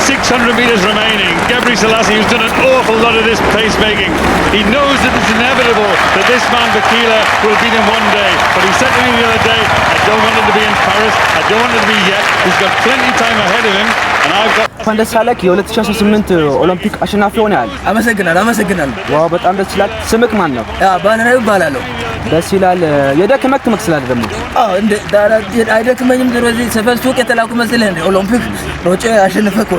600 meters remaining. Gebrselassie, who's done an awful lot of this pacemaking, he knows that it's inevitable that this man Bekele will beat him one day. But he said to me the other day, "I don't want it to be in Paris. I don't want it to be yet." He's got plenty of time ahead of him, and I've got. እንኳን ደስ አለህ፣ የ2018 ኦሎምፒክ አሸናፊ ሆነሃል። አመሰግናለሁ፣ አመሰግናለሁ። Wow፣ በጣም ደስ ይላል። ስምክ ማን ነው? Yeah፣ ባለራዕይ እባላለሁ። ደስ ይላል። የደከመክ ትመስላለህ ደግሞ። አዎ፣ እንደ አይደክመኝም። ድሮ እዚህ ሰፈር ሱቅ የተላኩ መስልህ እንደ ኦሎምፒክ ሮጬ አሸንፈ እኮ።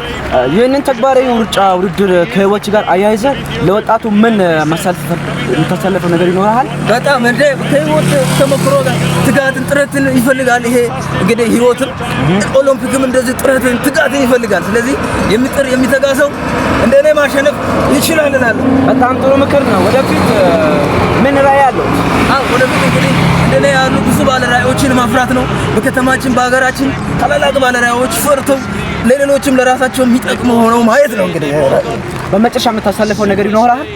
ይህንን ተግባራዊ ሩጫ ውድድር ከህይወት ጋር አያይዘህ ለወጣቱ ምን የምታስተላልፈው ነገር ይኖርሃል? በጣም እንደ ከህይወት ተሞክሮ ጋር ትጋትን፣ ጥረትን ይፈልጋል። ይሄ እንግዲህ ህይወትም ኦሎምፒክም እንደዚህ ጥረትን፣ ትጋትን ይፈልጋል። ስለዚህ የሚጥር የሚተጋ ሰው እንደ እኔ ማሸነፍ ይችላል እላለሁ። በጣም ጥሩ ምክር ነው። ወደፊት ምን ራዕይ አለው? አዎ፣ ወደፊት እንግዲህ እንደኔ ያሉ ብዙ ባለ ራዕዮችን ማፍራት ነው። በከተማችን በሀገራችን ታላላቅ ባለ ራዕዮች ፈርተው ለሌሎችም ለራሳቸው የሚጠቅሙ ሆነው ማየት ነው እንግዲህ። በመጨረሻ የምታሳልፈው ነገር ይኖርሃል?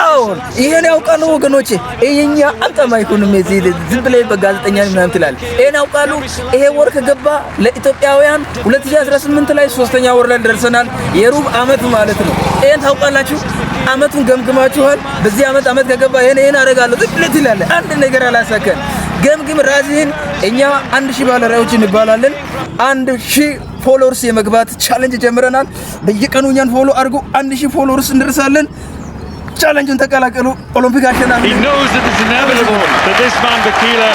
አዎን፣ ይሄን ያውቃሉ ወገኖቼ። እኛ አምጣ አይኩንም እዚህ ዝም ብለህ በጋዜጠኛ ምናምን ትላለህ። ይሄን ያውቃሉ። ይሄ ወር ከገባ ለኢትዮጵያውያን 2018 ላይ ሶስተኛ ወር ላይ ደርሰናል። የሩብ አመት ማለት ነው። ይሄን ታውቃላችሁ። አመቱን ገምግማችኋል። በዚህ አመት አመት ከገባ ይሄን ይሄን አደርጋለሁ ዝም ብለህ ትላለህ። አንድ ነገር አላሳካን። ገምግም ራስህን። እኛ 1000 ባለ ራዕዮች እንባላለን። 1000 followers የመግባት challenge ጀምረናል። በየቀኑ እኛን follow አድርጉ። 1000 followers እንደርሳለን። Challenge ኡን ተቀላቀሉ። ኦሎምፒክ አሸናፊ He knows that it's inevitable that this man Bekele